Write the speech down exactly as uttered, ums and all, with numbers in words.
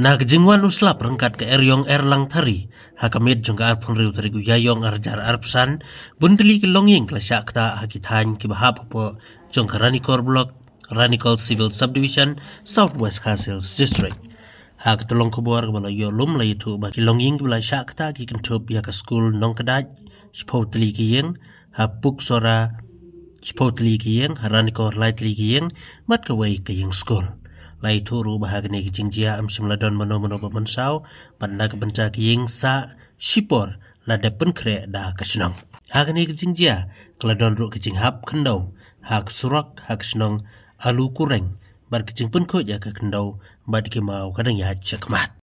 Ha ka jingwan u slap ryngkat ka Eriong Erlang Thari ha ka miet jong ka arphew hynriew tarik u Ïaïong arhajar arphew san, bun tylli ki longïing ki la shah ktah ha ki thaiñ kiba hap hapoh jong ka Ranikor Block, Ranikor Civil Subdivision, South West Khasi Hills District. Ha ka tyllong khubor kaba la ïoh lum la ïathuh ba ki longïing kiba la shah ktah ki kynthup ïa ka skul Nongkdait, shiphew tylli ki ïing, ha Puksora, shiphew tylli ki ïing, ha Ranikor lai tylli ki ïing, bad kawei ka ïing skul. La ïathuh ruh ba ha kane ka jingjia ym shym la don mano mano ba mynsaw, bad na ka bynta ka ïing sah shipor la dep pynkhreh da ka shnong. Ha kane ka jingjia ka la don ruh ka jinghap khyndew ha ka surok ha ka shnong Alu Kureng, bad ka jingpynkhuid ïa ka khyndew bad ki maw ka dang ïaid shakhmat.